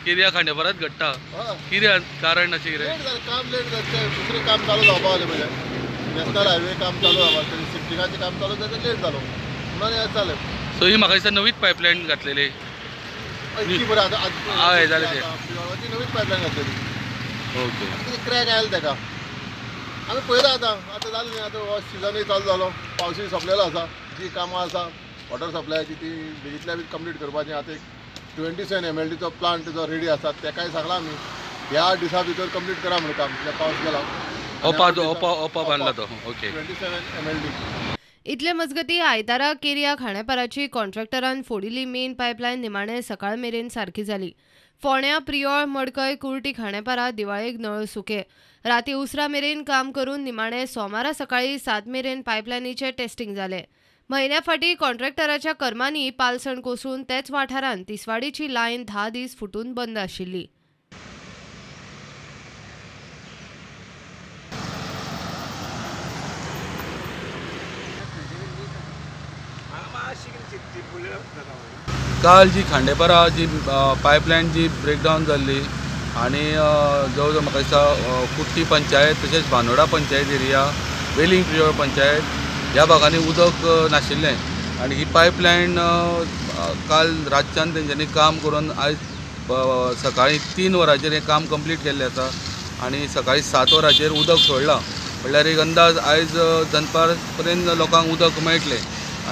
केरिया खांडेपारात घडटा, कितें कारण अशें कितें? लेट जालें काम, लेट जालें, दुसरें काम चालू जावपा जालें, म्हणजे नॅशनल हायवे काम चालू जावपा, सिफ्टिंगाचें काम चालू जालें, लेट जालो म्हणून हें जालें. सो ही म्हाका दिसता नवीच पायपलायन घातलेली. इतकी बरें आतां हय जालें तें, ती नवीच पायपलायन घातलेली. ओके, कितें क्रॅक आयले तेका आमी पळयता. आतां आतां जालें न्ही, आतां हो सिजनूय चालू जालो, पावसूय सोंपलेलो आसा, जी कामां आसा वॉटर सप्लायाची ती बेगीतल्या बेगीन कंप्लीट करपाची. आतां एक 27 MLDचो प्लांट जो रेडी आसा तेकाय सांगलां आमी ह्या दिसा भितर कंप्लीट करा म्हणून काम, कित्याक पावस गेला. ओपा बांदला तो. Okay, 27 MLD. इतले मजगती आयतारा केरिया खांडेपाराची कॉन्ट्रॅक्टरान फोडिल्ली मेन पायपलायन निमाणे सकाळ मेरेन सारकी जाली. फोंड्या, प्रियोळ, मडकय, कुर्टी खांडेपारा दिवाळेक नळ सुके. राती उसरा मेरेन काम करून निमाणे सोमारा सकाळी 7 मेरेन पायपलायनीचें टेस्टिंग जालें. म्हयन्या फाटीं कॉन्ट्रॅक्टराच्या कर्मांनी पालसण कोसळून तेच वाठारांत तिसवाडीची लायन 10 दीस फुटून बंद आशिल्ली. काल जी खांडेपारा जी पायपलायन जी ब्रेकडावन जाल्ली आनी जवळ जवळ म्हाका दिसता कुर्टी पंचायत तशेंच बांदोडा पंचायत एरिया, वेलिंग प्रियोळ पंचायत ह्या भागांनी उदक नाशिल्लें आनी ही पायपलायन काल रातच्यान तेंच्यांनी काम करून आयज सकाळीं 3 वरांचेर हें काम कंप्लीट केल्लें आसा आनी सकाळीं 7 वरांचेर उदक सोडलां. म्हणल्यार एक अंदाज आयज दनपार पर्यंत लोकांक उदक मेळटलें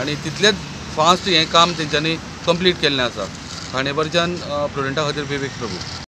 आनी तितलेंच फास्ट हें काम तेंच्यांनी कंप्लीट केल्लें आसा. खांडेपारच्यान प्रुडंटा खातीर विवेक प्रभू.